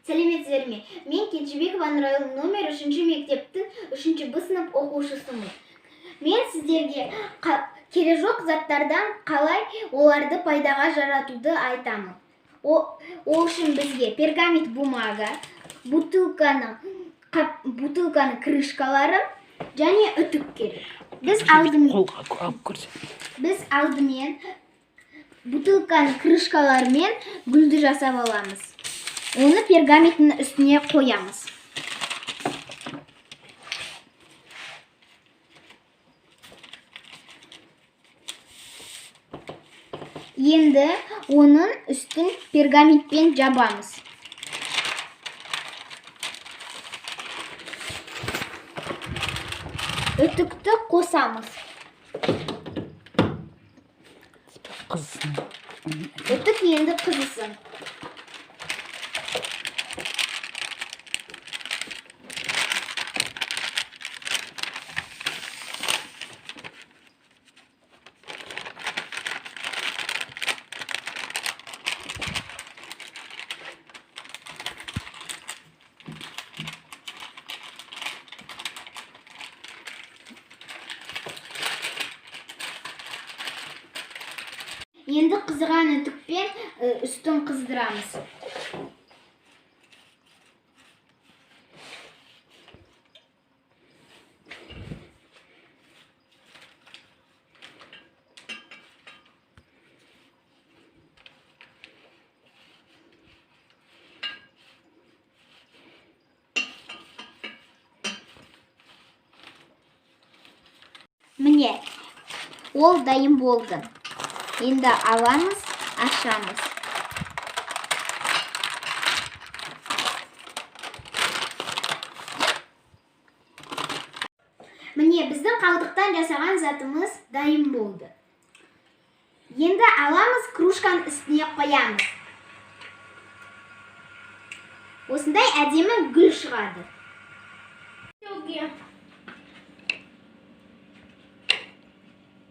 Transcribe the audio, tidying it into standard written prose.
Сәлеметсіздер ме? Мен Кенжебекова Нұрайыл, номер 3 мектептің 3 Б сынып оқушысымын. Мен сіздерге керек жоқ заттардан қалай оларды пайдаға жаратуды айтамын. Ол үшін бізге пергамент бумага, бутылканың крышкалары және үтік керек. Біз алдымен Қолға алып көрсет. Біз алдымен бутылканың крышкаларымен гүлді жасап аламыз. Оны пергаменттің үстіне қоямыз. Енді оның үстін пергаментпен жабамыз. Үтікті қосамыз. Қызсын. Үтік енді қызысын. Енді қызған үтікпен үстін қыздырамыз. Міне, ол дайын болды. Енді аламыз, ашамыз. Міне, біздің қалдықтан жасаған затымыз дайын болды. Енді аламыз, кружканың үстіне қоямыз. Осындай әдемі гүл шығады. Çok iyi.